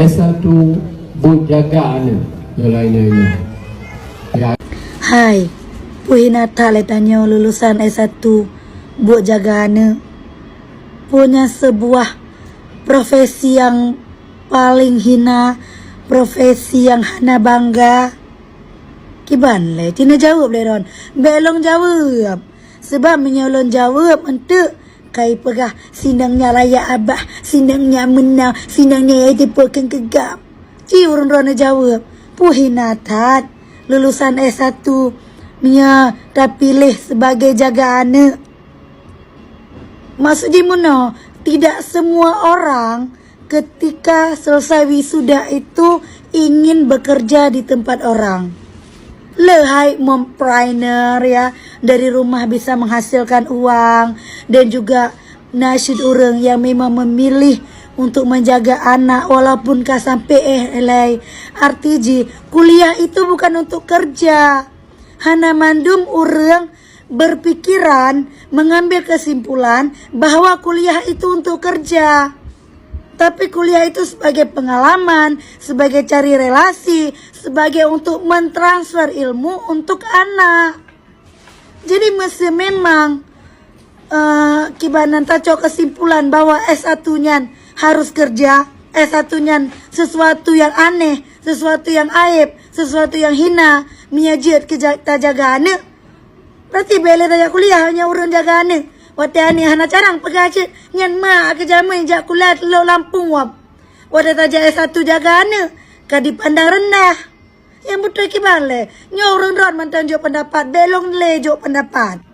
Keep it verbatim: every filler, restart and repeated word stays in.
S satu buet jaga aneuk. Nyoe laén nyoe. Ya. Hai, peue hina that lé tanyoe lulusan S satu buet jaga aneuk. Peue nyan sebuah profesi nyang paléng hina, profesi nyang hana bangga. Kiban lé, ci neujaweueb lé droen. Bék lôn jaweueb. Sabab meunyoe lôn jaweueb, eunteuk ka ipeugah, "Sinong nyan rayeuk abah, sinong nyan meunang, sinong nyan jiteupeue keu keugam." Ci ureuëng droeneuh jaweueb, "Peue hina that lulusan S satu meunyoe tapiléh sibagoe jaga aneuk." Maksud jih meunoe, tidak semua orang ketika selesai wisuda itu ingin bekerja di tempat orang. Le hai mompreneur, ya, dari rumah bisa menghasilkan uang, dan juga na cit ureuëng yang memang memilih untuk menjaga anak walaupun ka sampai S lima. Arti jih, kuliah itu bukan untuk kerja. Hana mandum ureuëng berpikiran mengambil kesimpulan bahwa kuliah itu untuk kerja. Tapi kuliah itu sebagai pengalaman, sebagai cari relasi, sebagai untuk mentransfer ilmu untuk anak. Jadi meusé memang, eh, kiban nan tacok kesimpulan bahwa S satu nyan harus kerja, S satu nyan sesuatu yang aneh, sesuatu yang aib, sesuatu yang hina, meunyoe jeuet keu ja-, tajaga aneuk. Berarti bék lé tajak kuliah, hanya ureuëng jaga aneuk. Watée aneuk hana carang peugah cit, nyan mak keu jamé jak kuliah lok lampung wab. Watée tajak S satu jaga aneuk, ka dipandang rendah. Nyang beutôi kiban lé, nyoe ureuëng droen mantong jok pendapat, bék lôn lé jok pendapat.